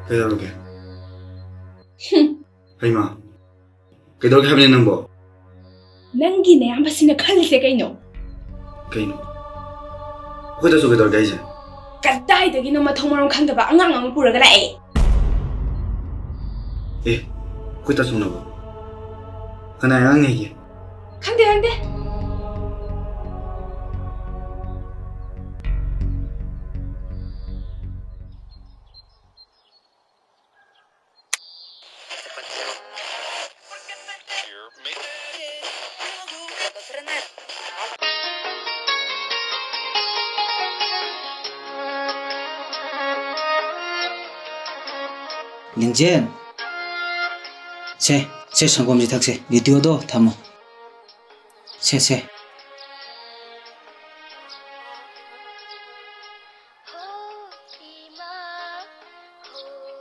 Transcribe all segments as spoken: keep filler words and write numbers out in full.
ꯀꯩꯗꯧꯔꯒꯦ? ꯍꯩꯃꯥ, ꯀꯩꯗꯧꯔꯒꯦ ꯍꯥꯏꯕꯅꯤ ꯅꯪꯕꯣ? ꯅꯪꯒꯤ ꯅꯌꯥꯝꯕꯁꯤꯅ ꯈꯜꯂꯤꯁꯦ ꯀꯩꯅꯣ? ꯀꯩꯅꯣ? ꯑꯩꯈꯣꯏꯗꯁꯨ ꯀꯩꯗꯧꯔꯒꯦ ꯍꯥꯏꯁꯦ? ꯀꯗꯥꯏꯗꯒꯤꯅꯣ ꯃꯊꯣꯡ ꯃꯔꯝ ꯈꯪꯗꯕ ꯑꯉꯥꯡ ꯑꯃ ꯄꯨꯔꯒ ꯂꯥꯛꯑꯦ? ꯑꯦ, ꯑꯩꯈꯣꯏ ꯇꯥꯆꯧꯅꯕꯣ? ꯀꯅꯥ ꯑꯉꯥꯡꯅꯦ ꯍꯥꯏꯒꯦ? ꯈꯪꯗꯦ, ꯈꯪꯗꯦ꯫ ꯂꯤꯡꯖꯦꯜ꯫ ꯁꯦ, ꯁꯦ, ꯁꯪꯒꯣꯝꯁꯤ ꯊꯛꯁꯦ꯫ ꯚꯤꯗꯤꯑꯣꯗꯣ ꯊꯝꯃꯣ꯫ ꯁꯦ, ꯁꯦ꯫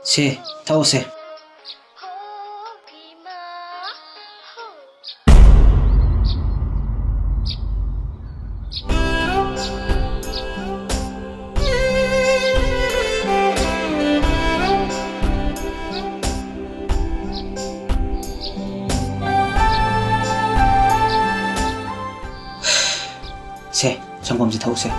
ꯁꯦ, ꯊꯛꯑꯣꯁꯦ꯫ ꯁꯦ, ꯁꯪꯒꯣꯝꯁꯦ ꯊꯛꯎꯁꯦ꯫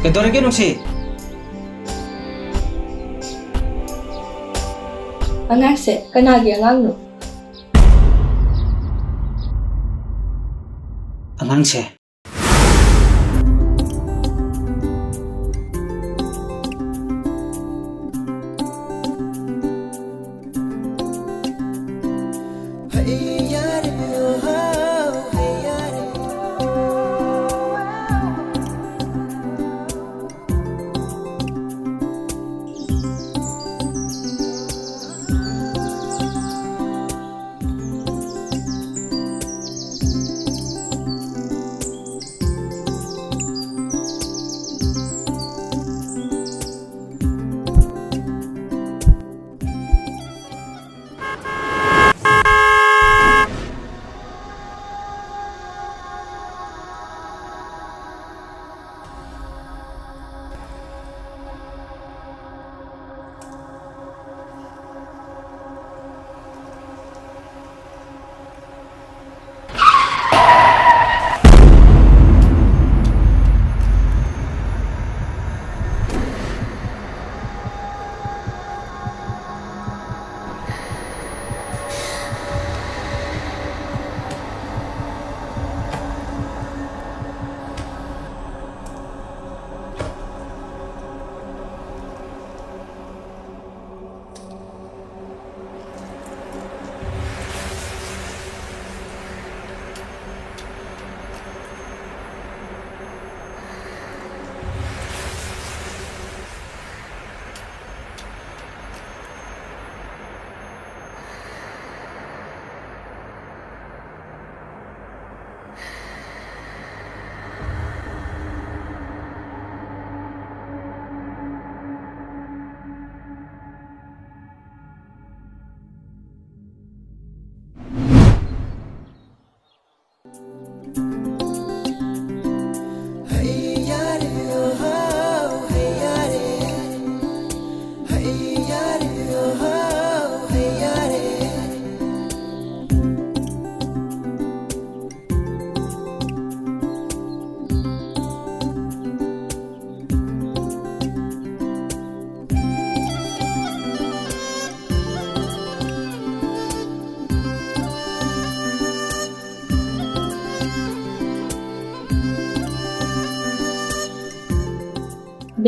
ꯀꯩꯗꯧꯔꯒꯦ, ꯅꯨꯡꯁꯤ? ꯑꯉꯥꯡꯁꯦ ꯀꯅꯥꯒꯤ ꯑꯉꯥꯡꯅꯣ? ꯑꯉꯥꯡꯁꯦ꯫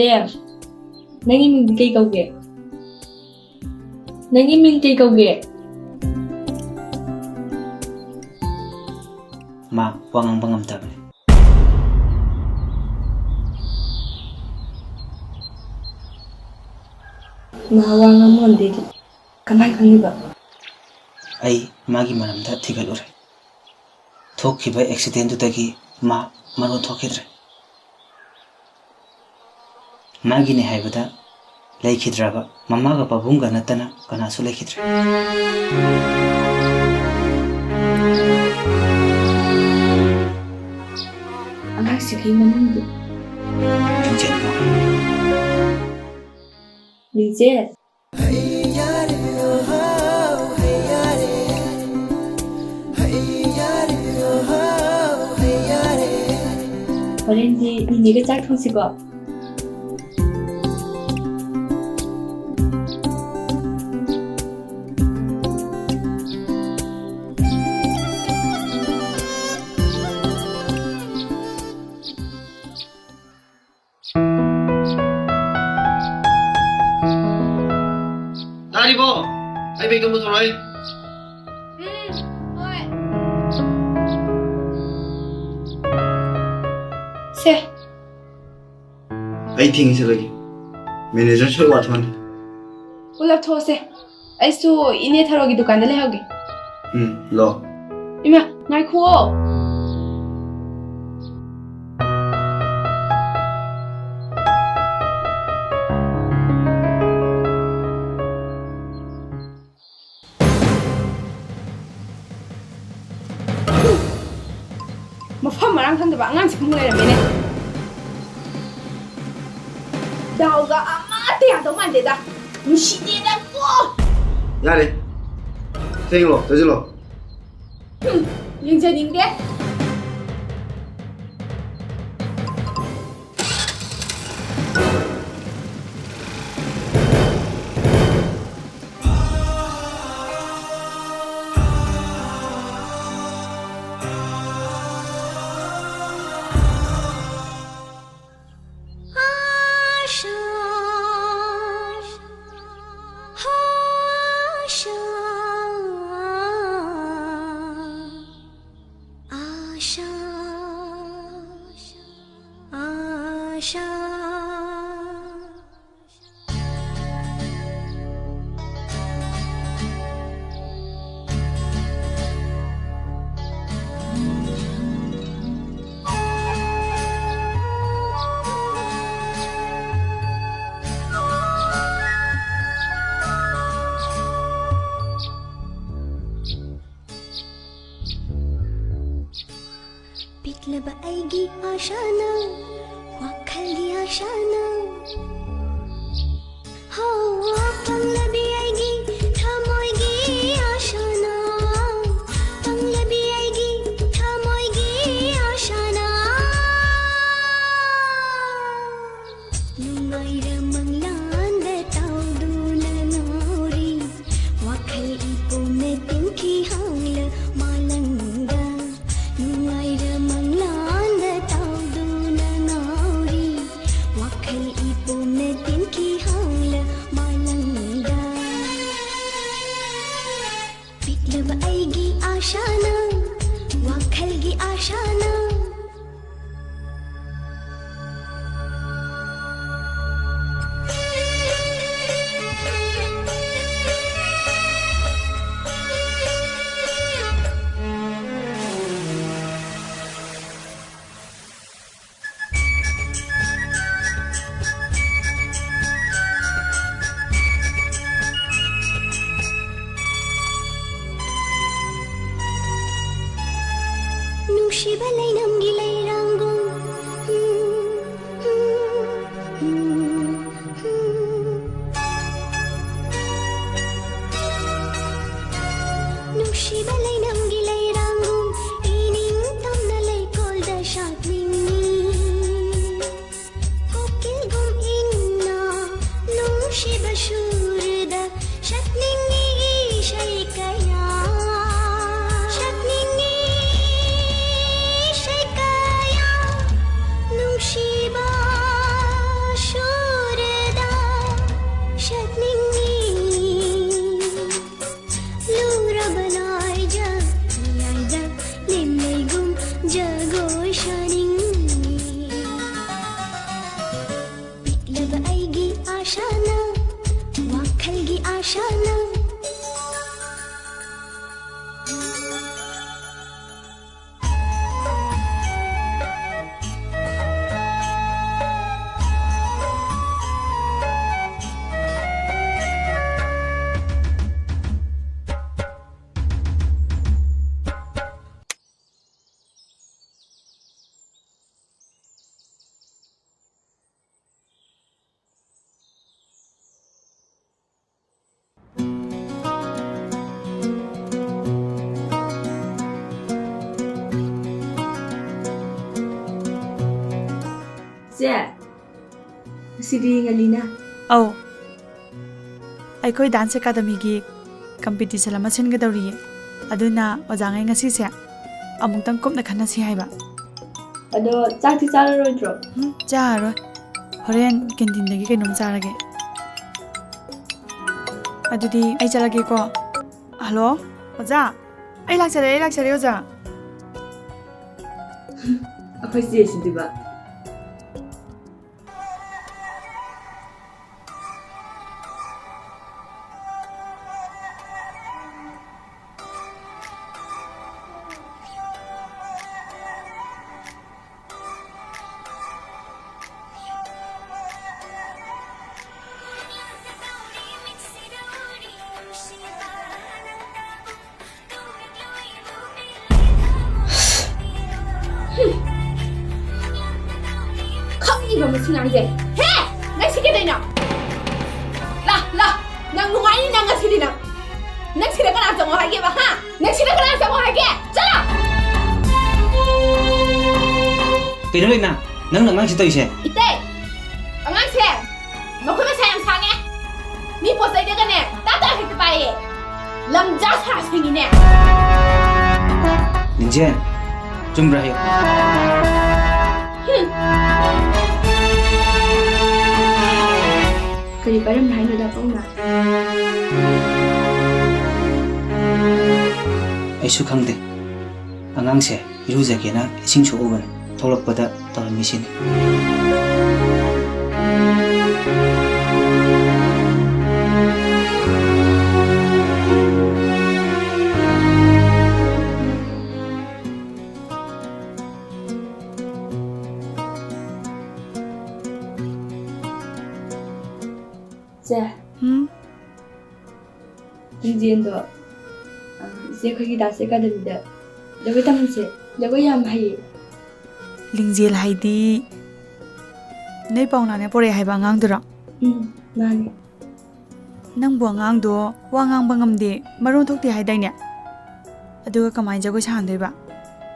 ꯑꯦ, ꯅꯪꯒꯤ ꯃꯤꯡꯗꯤ ꯀꯩ ꯀꯧꯒꯦ? ꯅꯪꯒꯤ ꯃꯤꯡ ꯀꯩ ꯀꯧꯒꯦ? ꯃꯥ ꯋꯥ ꯉꯥꯡꯕ ꯉꯝꯗꯕꯅꯤ꯫ ꯃꯥ ꯋꯥ ꯉꯥꯡꯕ ꯉꯝꯗꯦꯗꯤ ꯀꯃꯥꯏ ꯈꯪꯉꯤꯕ? ꯑꯩ ꯃꯥꯒꯤ ꯃꯔꯝꯗ ꯊꯤꯒꯠꯂꯨꯔꯦ꯫ ꯊꯣꯛꯈꯤꯕ ꯑꯦꯛꯁꯤꯗꯦꯟꯗꯨꯗꯒꯤ ꯃꯥ ꯃꯔꯣꯟ ꯊꯣꯛꯈꯤꯗ꯭ꯔꯦ꯫ ꯃꯥꯒꯤꯅꯦ ꯍꯥꯏꯕꯗ ꯂꯩꯈꯤꯗ꯭ꯔꯕ ꯃꯃꯥꯒ ꯄꯥꯕꯨꯡꯒ ꯅꯠꯇꯅ ꯀꯅꯥꯁꯨ ꯂꯩꯈꯤꯗ꯭ꯔꯦ꯫ ꯑꯉꯥꯡꯁꯤꯒꯤ ꯃꯃꯤꯡꯗꯤ? ꯂꯤꯡꯖꯦꯜ ꯀꯧꯏ꯫ ꯂꯤꯡꯖꯦꯜ? ꯍꯣꯔꯦꯟꯗꯤ ꯅꯤꯅꯦꯒ ꯆꯥꯛ ꯊꯣꯡꯁꯤꯀꯣ꯫ ꯇꯥꯔꯤꯕꯣ? ꯑꯩ ꯕꯦꯒꯇꯣ ꯄꯨꯊꯣꯔꯛꯑꯣ꯫ ꯎꯝ, ꯍꯣꯏ꯫ ꯁꯦ꯫ ꯑꯩ ꯊꯦꯡꯉꯦ, ꯆꯠꯂꯒꯦ꯫ ꯃꯦꯅꯦꯖꯔ ꯁꯣꯏ ꯋꯥꯊꯣꯛꯑꯅꯤ꯫ ꯄꯨꯂꯞ ꯊꯣꯛꯑꯁꯦ꯫ ꯑꯩꯁꯨ ꯏꯅꯦ ꯊꯔꯣꯒꯤ ꯗꯨꯀꯥꯟꯗ ꯂꯩꯍꯧꯒꯦ꯫ ꯎꯝ, ꯂꯣ꯫ ꯏꯃꯥ, ꯉꯥꯏꯈꯨꯑꯣ꯫ ꯃꯐꯝ ꯃꯔꯥꯡ ꯈꯪꯗꯕ ꯑꯉꯥꯡꯁꯦ ꯑꯃꯨꯛ ꯂꯩꯔꯝꯃꯦꯅꯦ꯫ ꯗꯥꯎꯒ ꯑꯃꯠꯇ ꯌꯥꯗꯧ ꯃꯥꯟꯗꯦꯗ꯫ ꯅꯨꯡꯁꯤꯗꯦꯗ ꯀꯣ꯫ ꯌꯥꯔꯦ꯫ ꯊꯦꯡꯂꯣ, ꯆꯠꯁꯤꯜꯂꯣ꯫ ꯍꯨꯝ, ꯌꯦꯡꯖꯅꯤꯡꯗꯦ꯫ ꯁꯥ꯫ ꯄꯤꯛꯂꯕ ꯑꯩꯒꯤ ꯑꯥꯁꯥꯅ, ꯋꯥꯈꯜꯒꯤ ꯑꯥꯁꯥꯅ꯫ ꯍꯣ, ꯄꯪꯂꯕꯤ ꯑꯩꯒꯤ ꯊꯃꯣꯏꯒꯤ ꯑꯥꯁꯥꯅ, ꯄꯪꯂꯕꯤ ꯑꯩꯒꯤ ꯊꯃꯣꯏꯒꯤ ꯑꯥꯁꯥꯅ꯫ ꯅꯨꯡꯉꯥꯏꯔ ꯃꯪꯂꯥꯟꯗ ꯇꯥꯎꯗꯨꯅ ꯉꯥꯎꯔꯤ, ꯋꯥꯈꯜ ꯏꯄꯨꯝꯅ ꯇꯤꯟꯈꯤ ꯍꯥꯡꯂ ꯃꯥꯂꯪꯗ꯫ ꯅꯨꯡꯉꯥꯏꯔ ꯃꯪꯂꯥꯟꯗ ꯇꯥꯎꯗꯨꯅ ꯉꯥꯎꯔꯤ, ꯋꯥꯈꯜ ꯏꯄꯨꯝꯅ ꯇꯤꯟꯈꯤ ꯍꯥꯡꯂ ꯃꯥꯂꯪꯗ꯫ ꯄꯤꯛꯂꯕ ꯑꯩꯒꯤ ꯑꯥꯁꯥꯅ, ꯋꯥꯈꯜꯒꯤ ꯑꯥꯁꯥꯅ꯫ ꯅꯨꯡꯁꯤꯕ ꯂꯩꯅꯝꯒꯤ ꯂꯩꯔꯥꯡꯒꯨꯝ꯫ ꯅꯨꯡꯁꯤꯕ ꯂꯩꯅꯝꯒꯤ ꯂꯩꯔꯥꯡꯒꯨꯝ ꯏꯅꯤꯡ ꯇꯝꯅ ꯂꯩꯀꯣꯜꯗ ꯁꯥꯠꯅꯤꯡꯉꯤ꯫ ꯀꯣꯀꯤꯜꯒꯨꯝ ꯏꯪꯅ ꯅꯨꯡꯁꯤꯕ ꯁꯨꯔꯗ ꯁꯛꯅꯤꯡꯉꯤ ꯏꯁꯩ ꯀꯌꯥ꯫ ꯁꯛꯅꯤꯡꯉꯤ ꯏꯁꯩ ꯀꯌꯥ꯫ ꯅꯨꯡꯁꯤꯕ ꯁꯨꯔꯗ ꯁꯛꯅꯤꯡꯉꯤ꯫ ꯂꯨꯔꯕ ꯂꯥꯏꯖ ꯃꯌꯥꯏꯗ ꯂꯦꯝꯂꯩꯒꯨꯝ ꯖꯒꯣꯏ ꯁꯥꯅꯤꯡꯉꯤ꯫ ꯆꯦ, ꯉꯁꯤꯗꯤ ꯉꯜꯂꯤꯅ꯫ ꯑꯧ, ꯑꯩꯈꯣꯏ dance academyꯒꯤ competition ꯑꯃ ꯁꯤꯟꯒꯗꯧꯔꯤꯌꯦ, ꯑꯗꯨꯅ ꯑꯣꯖꯥꯉꯩ ꯉꯁꯤꯁꯦ ꯑꯃꯨꯛꯇꯪ ꯀꯨꯞꯅ ꯈꯟꯅꯁꯤ ꯍꯥꯏꯕ꯫ ꯑꯗꯣ ꯆꯥꯛꯇꯤ ꯆꯥꯔꯔꯣꯏꯗ꯭ꯔꯣ? ꯎꯝ, ꯆꯥꯔꯔꯣꯏ, ꯍꯣꯔꯦꯟ canteenꯗꯒꯤ ꯀꯩꯅꯣꯝ ꯆꯥꯔꯒꯦ꯫ ꯑꯗꯨꯗꯤ ꯑꯩ ꯆꯠꯂꯒꯦꯀꯣ꯫ ꯍꯜꯂꯣ, ꯑꯣꯖꯥ, ꯑꯩ ꯂꯥꯛꯆꯔꯦ, ꯑꯩ ꯂꯥꯛꯆꯔꯦ, ꯑꯣꯖꯥ꯫ ꯑꯩꯈꯣꯏ ꯆꯦꯁꯤꯗꯤꯕ꯫ ꯈꯪꯉꯤꯕ ꯃꯁꯤ ꯉꯥꯡꯁꯦ꯫ ꯍꯦ! ꯅꯪ ꯁꯤ ꯀꯩꯗꯩꯅꯣ? ꯂꯥ, ꯂꯥ! ꯅꯪ ꯅꯨꯡꯉꯥꯏꯅꯤ ꯅꯪ ꯉꯁꯤꯗꯤ ꯅꯪ꯫ ꯅꯪ ꯁꯤꯗ ꯀꯅꯥ ꯆꯪꯉꯣ ꯍꯥꯏꯒꯦꯕ, ꯍꯥ? ꯅꯪ ꯁꯤꯗ ꯀꯅꯥ ꯆꯪꯉꯣ ꯍꯥꯏꯒꯦ? ꯆꯠꯂꯣ! ꯀꯩꯅꯣ ꯂꯩꯅꯥ? ꯅꯪꯅ ꯑꯉꯥꯡꯁꯤ ꯇꯧꯔꯤꯁꯦ? ꯏꯇꯩ! ꯑꯉꯥꯡꯁꯦ ꯃꯈꯨꯠ ꯃꯁꯥ ꯌꯥꯝ ꯁꯥꯡꯉꯦ꯫ ꯃꯤ ꯄꯣꯠ ꯆꯩꯗꯒꯅꯦ ꯇꯥ ꯇꯥ ꯍꯦꯛꯇ ꯄꯥꯏꯌꯦ꯫ ꯂꯝꯖꯥ ꯁꯥꯁꯤꯡꯅꯤꯅꯦ꯫ ꯂꯤꯡꯖꯦꯜ, ꯆꯨꯝꯕ꯭ꯔꯥ ꯍꯥꯏꯌꯨ꯫ ꯍꯨꯝ꯫ ꯀꯔꯤ ꯄꯥꯏꯔꯝꯃꯦ ꯍꯥꯏꯅꯣꯗ ꯄꯥꯎꯅ? ꯑꯩꯁꯨ ꯈꯪꯗꯦ꯫ ꯑꯉꯥꯡꯁꯦ ꯏꯔꯨꯖꯒꯦꯅ ꯏꯁꯤꯡ ꯁꯣꯛꯎꯕꯅꯤ꯫ ꯊꯣꯛꯂꯛꯄꯗ ꯇꯧꯔꯝꯃꯤꯁꯤꯅꯤ꯫ ꯆꯦ꯫ ꯍꯨꯝ? ꯂꯤꯡꯖꯦꯜꯗꯣ, ꯑ, ꯏꯆꯦ ꯑꯩꯈꯣꯏꯒꯤ dance academyꯗ ꯖꯒꯣꯏ ꯇꯝꯍꯟꯁꯦ꯫ ꯖꯒꯣꯏ ꯌꯥꯝ ꯍꯩꯌꯦ꯫ ꯂꯤꯡꯖꯦꯜ ꯍꯥꯏꯗꯤ ꯅꯣꯏ ꯄꯥꯎꯅꯥꯅ ꯄꯣꯔꯛꯑꯦ ꯍꯥꯏꯕ ꯑꯉꯥꯡꯗꯨꯔꯣ? ꯎꯝ, ꯃꯥꯅꯦ꯫ ꯅꯪꯕꯨ ꯑꯉꯥꯡꯗꯣ ꯋꯥ ꯉꯥꯡꯕ ꯉꯝꯗꯦ, ꯃꯔꯣꯟ ꯊꯣꯛꯇꯦ ꯍꯥꯏꯗꯥꯏꯅꯦ? ꯑꯗꯨꯒ ꯀꯃꯥꯏꯅ ꯖꯒꯣꯏ ꯁꯥꯍꯟꯗꯣꯏꯕ?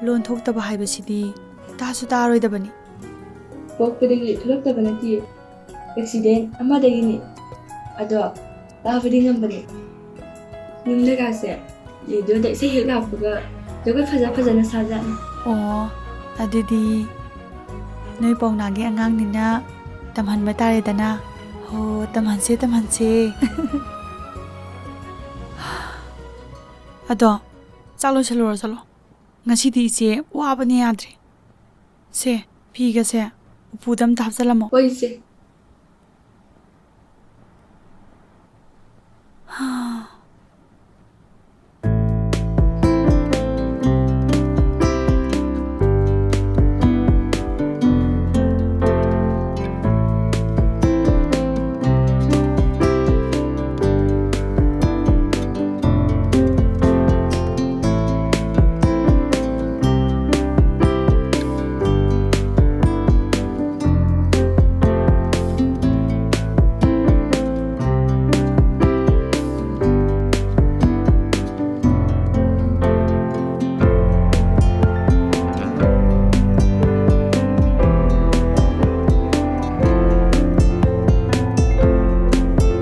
ꯂꯣꯟ ꯊꯣꯛꯇꯕ ꯍꯥꯏꯕꯁꯤꯗꯤ ꯇꯥꯁꯨ ꯇꯥꯔꯣꯏꯗꯕꯅꯤ꯫ ꯄꯣꯛꯄꯗꯒꯤ ꯊꯣꯛꯂꯛꯇꯕ ꯅꯠꯇꯦ, ꯑꯦꯛꯁꯤꯗꯦꯟ ꯑꯃꯗꯒꯤꯅꯤ꯫ ꯑꯗꯣ ꯇꯥꯕꯗꯤ ꯉꯝꯕꯅꯤ꯫ ꯌꯨꯝꯗꯒꯥꯁꯦ ꯔꯦꯗꯤꯑꯣꯗ ꯏꯁꯩ ꯍꯦꯛ ꯂꯥꯛꯄꯒ ꯖꯒꯣꯏ ꯐꯖ ꯐꯖꯅ ꯁꯥꯖꯥꯠꯅꯤ꯫ ꯑꯣ, ꯑꯗꯨꯗꯤ ꯅꯣꯏ ꯄꯥꯎꯅꯥꯒꯤ ꯑꯉꯥꯡꯅꯤꯅ ꯇꯝꯍꯟꯕ ꯇꯥꯔꯦꯗꯅ꯫ ꯍꯣ, ꯇꯝꯍꯟꯁꯦ, ꯇꯝꯍꯟꯁꯦ꯫ ꯑꯗꯣ, ꯆꯥꯛ ꯂꯣꯏꯁꯜꯂꯨꯔꯣ, ꯆꯠꯂꯣ꯫ ꯉꯁꯤꯗꯤ ꯏꯆꯦ ꯋꯥꯕꯅ ꯌꯥꯗ꯭ꯔꯦ꯫ ꯁꯦ, ꯐꯤꯒꯁꯦ ꯎꯄꯨꯗ ꯑꯝꯇ ꯍꯥꯞꯆꯜꯂꯝꯃꯣ꯫ ꯍꯣꯏ, ꯏꯆꯦ꯫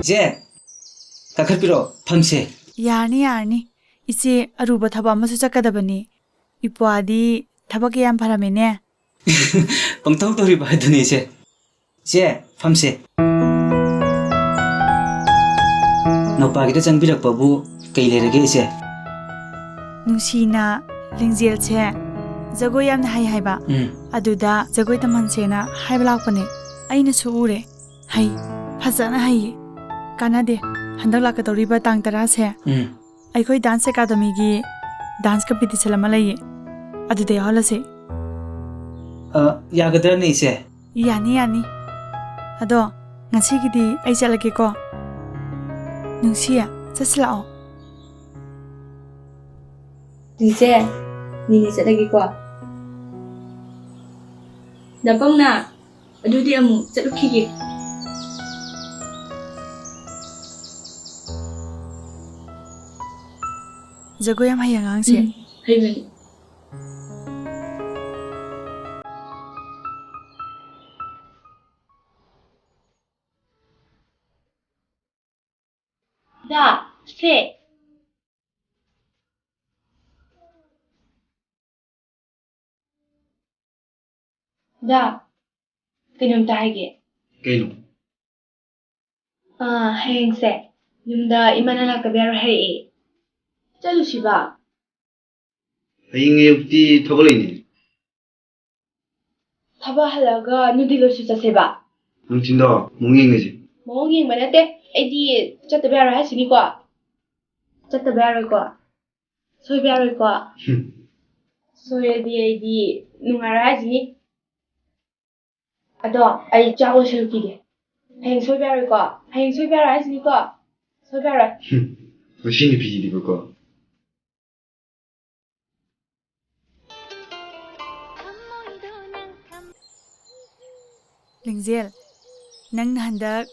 ꯏꯆꯦ, ꯀꯥꯈꯠꯄꯤꯔꯣ, ꯐꯝꯁꯦ꯫ ꯌꯥꯔꯅꯤ, ꯌꯥꯔꯅꯤ꯫ ꯏꯆꯦ, ꯑꯔꯨꯕ ꯊꯕꯛ ꯑꯃꯁꯨ ꯆꯠꯀꯗꯕꯅꯤ꯫ ꯏꯄ꯭ꯋꯥꯗꯤ ꯊꯕꯛ ꯀꯌꯥꯝ ꯐꯔꯝꯃꯦꯅꯦ꯫ ꯄꯪꯇꯧ ꯇꯧꯔꯤꯕ ꯍꯥꯏꯗꯨꯅꯤ, ꯏꯆꯦ꯫ ꯏꯆꯦ, ꯐꯝꯁꯦ꯫ ꯅꯧꯄꯥꯒꯤꯗ ꯆꯪꯕꯤꯔꯛꯄꯕꯨ ꯀꯩ ꯂꯩꯔꯒꯦ, ꯏꯆꯦ? ꯅꯨꯡꯁꯤꯅ ꯂꯤꯡꯖꯦꯜꯁꯦ ꯖꯒꯣꯏ ꯌꯥꯝꯅ ꯍꯩ ꯍꯥꯏꯕ꯫ ꯎꯝ꯫ ꯑꯗꯨꯗ ꯖꯒꯣꯏ ꯇꯝꯍꯟꯁꯦꯅ ꯍꯥꯏꯕ ꯂꯥꯛꯄꯅꯦ꯫ ꯑꯩꯅꯁꯨ ꯎꯔꯦ꯫ ꯍꯩ, ꯐꯖꯅ ꯍꯩꯌꯦ꯫ ꯀꯥꯟꯅꯗꯦ, ꯍꯟꯗꯛ ꯂꯥꯛꯀꯗꯧꯔꯤꯕ ꯇꯥꯡ ꯇꯔꯥꯁꯦ꯫ ꯎꯝ꯫ ꯑꯩꯈꯣꯏ ꯗꯥꯟꯁ ꯑꯦꯀꯥꯗꯃꯤꯒꯤ ꯗꯥꯟꯁ ꯀꯝꯄꯤꯇꯤꯁꯟ ꯑꯃ ꯂꯩꯌꯦ, ꯑꯗꯨꯗ ꯌꯥꯎꯍꯜꯂꯁꯦ꯫ ꯑ, ꯌꯥꯒꯗ꯭ꯔꯅꯦ, ꯏꯆꯦ? ꯌꯥꯅꯤ, ꯌꯥꯅꯤ꯫ ꯑꯗꯣ, ꯉꯁꯤꯒꯤꯗꯤ ꯑꯩ ꯆꯠꯂꯒꯦꯀꯣ꯫ ꯅꯨꯡꯁꯤ, ꯆꯠꯁꯤꯜꯂꯛꯑꯣ꯫ ꯏꯆꯦ, ꯅꯤꯅꯦ ꯆꯠꯂꯒꯦꯀꯣ꯫ ꯗꯥ ꯄꯥꯎꯅꯥ, ꯑꯗꯨꯗꯤ ꯑꯃꯨꯛ ꯆꯠꯂꯨꯈꯤꯒꯦ꯫ ꯖꯒꯣꯏ ꯌꯥꯝ ꯍꯩ ꯑꯉꯥꯡꯁꯦ꯫ ꯎꯝ, ꯍꯩꯕꯅꯤ꯫ ꯗꯥ, ꯁꯦ꯫ ꯗꯥ, ꯀꯩꯅꯣꯝꯇ ꯍꯥꯏꯒꯦ꯫ ꯀꯩꯅꯣ? ꯑꯥ, ꯍꯌꯦꯡꯁꯦ ꯌꯨꯝꯗ ꯏꯃꯥꯅ ꯂꯥꯛꯇꯕ ꯌꯥꯔꯣꯏ ꯍꯥꯏꯔꯛꯑꯦ꯫ ꯆꯠꯂꯨꯁꯤꯕ? ꯍꯌꯦꯡ ꯑꯌꯨꯛꯇꯤ ꯊꯕꯛ ꯂꯩꯅꯦ꯫ ꯊꯕꯛ ꯍꯜꯂꯛꯑꯒ ꯅꯨꯡꯊꯤꯜ ꯑꯣꯏꯁꯨ ꯆꯠꯁꯦꯕ꯫ ꯅꯨꯡꯊꯤꯟꯗꯣ ꯃꯑꯣꯡ ꯌꯦꯡꯉꯁꯤ꯫ ꯃꯑꯣꯡ ꯌꯦꯡꯕ ꯅꯠꯇꯦ, ꯑꯩꯗꯤ ꯆꯠꯇꯕ ꯌꯥꯔꯣꯏ ꯍꯥꯏꯁꯤꯅꯤꯀꯣ꯫ ꯆꯠꯇꯕ ꯌꯥꯔꯣꯏꯀꯣ꯫ ꯁꯣꯏꯕ ꯌꯥꯔꯣꯏꯀꯣ꯫ ꯍꯨꯝ꯫ ꯁꯣꯏꯔꯗꯤ ꯑꯩꯗꯤ ꯅꯨꯡꯉꯥꯏꯔꯣꯏ ꯍꯥꯏꯁꯤꯅꯤ꯫ ꯑꯗꯣ ꯑꯩ ꯆꯥꯛ ꯂꯣꯏꯁꯜꯂꯨꯈꯤꯒꯦ꯫ ꯍꯌꯦꯡ ꯁꯣꯏꯕ ꯌꯥꯔꯣꯏꯀꯣ꯫ ꯍꯌꯦꯡ ꯁꯣꯏꯕ ꯌꯥꯔꯣꯏ ꯍꯥꯏꯁꯤꯅꯤꯀꯣ꯫ ꯁꯣꯏꯕ ꯌꯥꯔꯣꯏ꯫ ꯍꯨꯝ꯫ ꯃꯁꯤ ꯅꯨꯄꯤꯁꯤꯗꯤꯕꯀꯣ꯫ ꯂꯤꯡꯖꯦꯜ, ꯅꯪꯅ ꯍꯟꯗꯛ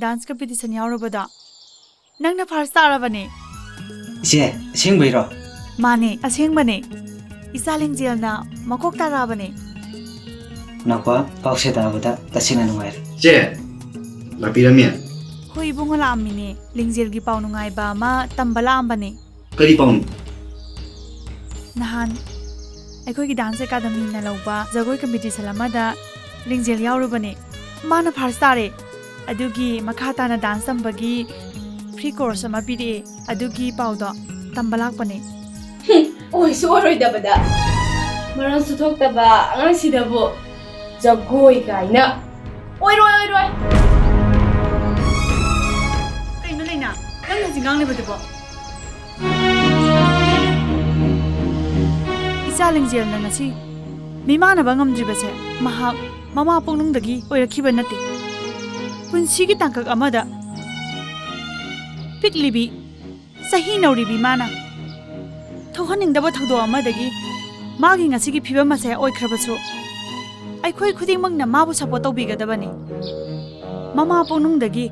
dance competition ꯌꯥꯎꯔꯨꯕꯗꯣ, ꯅꯪꯅ first ꯇꯥꯔꯕꯅꯦ꯫ ꯏꯆꯦ, ꯑꯁꯦꯡꯕꯩꯔꯣ? ꯃꯥꯅꯦ, ꯑꯁꯦꯡꯕꯅꯦ꯫ ꯏꯆꯥ ꯂꯤꯡꯖꯦꯜꯅ ꯃꯀꯣꯛ ꯇꯥꯔꯛꯑꯕꯅꯦ꯫ ꯅꯥꯎꯄꯥ, ꯄꯥꯎꯁꯦ ꯇꯥꯕꯗ ꯇꯁꯦꯡꯅ ꯅꯨꯡꯉꯥꯏꯔꯦ꯫ ꯆꯦ, ꯂꯥꯛꯄꯤꯔꯝꯃꯦ? ꯍꯣꯏ ꯏꯕꯨꯡꯉꯣ, ꯂꯥꯛꯑꯝꯃꯤꯅꯦ꯫ ꯂꯤꯡꯖꯦꯜꯒꯤ ꯄꯥꯎ ꯅꯨꯡꯉꯥꯏꯕ ꯑꯃ ꯇꯝꯕ ꯂꯥꯛꯑꯝꯕꯅꯦ꯫ ꯀꯔꯤ ꯄꯥꯎꯅꯣ? ꯅꯍꯥꯟ ꯑꯩꯈꯣꯏꯒꯤ dance academyꯅ ꯂꯧꯕ ꯖꯒꯣꯏ competition ꯑꯃꯗ ꯂꯤꯡꯖꯦꯜ ꯌꯥꯎꯔꯨꯕꯅꯦ꯫ ꯃꯥꯅ first ꯇꯥꯔꯦ꯫ ꯑꯗꯨꯒꯤ ꯃꯈꯥ ꯇꯥꯅ dance ꯇꯝꯕꯒꯤ free course ꯑꯃ ꯄꯤꯔꯛꯑꯦ꯫ ꯑꯗꯨꯒꯤ ꯄꯥꯎꯗꯣ ꯇꯝꯕ ꯂꯥꯛꯄꯅꯦ꯫ ꯍꯨꯝ, ꯑꯣꯏꯁꯨ ꯑꯣꯏꯔꯣꯏꯗꯕꯗ꯫ ꯃꯔꯣꯟꯁꯨ ꯊꯣꯛꯇꯕ ꯑꯉꯥꯡꯁꯤꯗꯕꯨ ꯖꯒꯣꯏ ꯀꯥꯏꯅ꯫ ꯑꯣꯏꯔꯣꯏ, ꯑꯣꯏꯔꯣꯏ꯫ ꯀꯩꯅꯣ ꯂꯩꯅꯥ? ꯅꯪ ꯍꯧꯖꯤꯛ ꯉꯥꯡꯂꯤꯕꯗꯨꯕꯣ? ꯏꯆꯥ ꯂꯤꯡꯖꯦꯜꯅ ꯉꯁꯤ ꯃꯤꯃꯥꯟꯅꯕ ꯉꯝꯗ꯭ꯔꯤꯕꯁꯦ ꯃꯍꯥꯛ ꯃꯃꯥ ꯄꯣꯛꯅꯨꯡꯗꯒꯤ ꯑꯣꯏꯔꯛꯈꯤꯕ ꯅꯠꯇꯦ꯫ ꯄꯨꯟꯁꯤꯒꯤ ꯇꯥꯡꯀꯛ ꯑꯃꯗ ꯄꯤꯛꯂꯤꯕꯤ, ꯆꯍꯤ ꯅꯧꯔꯤꯕꯤ ꯃꯥꯅ ꯊꯣꯛꯍꯟꯅꯤꯡꯗꯕ ꯊꯧꯗꯣꯛ ꯑꯃꯗꯒꯤ ꯃꯥꯒꯤ ꯉꯁꯤꯒꯤ ꯐꯤꯕꯝ ꯑꯁꯦ ꯑꯣꯏꯈ꯭ꯔꯕꯁꯨ, ꯑꯩꯈꯣꯏ ꯈꯨꯗꯤꯡꯃꯛꯅ ꯃꯥꯕꯨ support ꯇꯧꯕꯤꯒꯗꯕꯅꯤ꯫ ꯃꯃꯥ ꯄꯣꯛꯅꯨꯡꯗꯒꯤ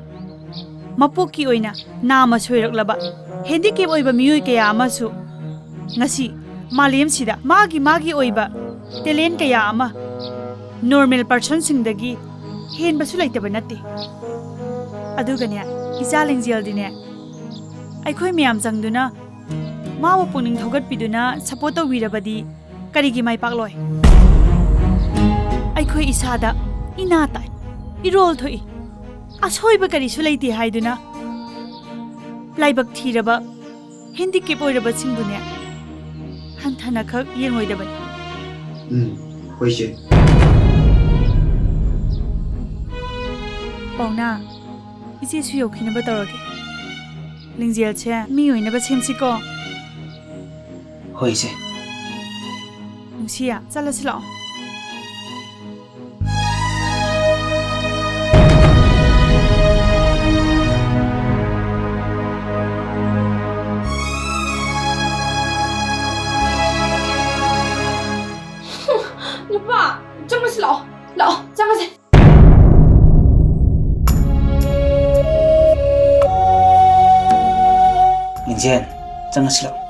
ꯃꯄꯣꯛꯀꯤ ꯑꯣꯏꯅ ꯅꯥꯃ ꯁꯣꯏꯔꯛꯂꯕ handicap ꯑꯣꯏꯕ ꯃꯤꯑꯣꯏ ꯀꯌꯥ ꯑꯃꯁꯨ ꯉꯁꯤ ꯃꯥꯂꯦꯝꯁꯤꯗ ꯃꯥꯒꯤ ꯃꯥꯒꯤ ꯑꯣꯏꯕ talent ꯀꯌꯥ ꯑꯃ normal personꯁꯤꯡꯗꯒꯤ ꯍꯦꯟꯕꯁꯨ ꯂꯩꯇꯕ ꯅꯠꯇꯦ꯫ ꯑꯗꯨꯒꯅꯦ, ꯏꯆꯥ ꯂꯤꯡꯖꯦꯜꯗꯤꯅꯦ, ꯑꯩꯈꯣꯏ ꯃꯌꯥꯝ ꯆꯪꯗꯨꯅ ꯃꯥꯕꯨ ꯄꯨꯛꯅꯤꯡ ꯊꯧꯒꯠꯄꯤꯗꯨꯅ ꯁꯄꯣꯔꯠ ꯇꯧꯕꯤꯔꯕꯗꯤ ꯀꯔꯤꯒꯤ ꯃꯥꯏ ꯄꯥꯛꯂꯣꯏ? ꯑꯩꯈꯣꯏ ꯏꯁꯥꯗ ꯏꯅꯥ ꯇꯥꯏ, ꯏꯔꯣꯜ ꯊꯣꯛꯏ, ꯑꯁꯣꯏꯕ ꯀꯔꯤꯁꯨ ꯂꯩꯇꯦ ꯍꯥꯏꯗꯨꯅ ꯂꯥꯏꯕꯛ ꯊꯤꯔꯕ ꯍꯦꯟꯗꯤꯀꯦꯞ ꯑꯣꯏꯔꯕꯁꯤꯡꯕꯨꯅꯦ ꯍꯟꯊꯅ ꯈꯛ ꯌꯦꯡꯂꯣꯏꯗꯕꯅꯤ꯫ ꯎꯝ, ꯍꯣꯏ ꯏꯆꯦ꯫ ꯄꯥꯎꯅꯥ, ꯏꯆꯦꯁꯨ ꯌꯧꯈꯤꯅꯕ ꯇꯧꯔꯒꯦ꯫ ꯂꯤꯡꯖꯦꯜꯁꯦ ꯃꯤ ꯑꯣꯏꯅꯕ ꯁꯦꯝꯁꯤꯀꯣ꯫ ꯍꯣꯏ ꯏꯆꯦ꯫ ꯅꯨꯡꯁꯤꯌꯥ, ꯆꯠꯂꯁꯤ ꯂꯥꯛꯑꯣ꯫ ꯅꯨꯄꯥ, ꯆꯪꯉꯁꯤ ꯂꯥꯛꯑꯣ꯫ ꯂꯥꯛꯑꯣ, ꯆꯪꯉꯁꯤ꯫ ꯂꯤꯡꯖꯦꯜ, ꯆꯪꯉꯁꯤ ꯂꯥꯛꯑꯣ꯫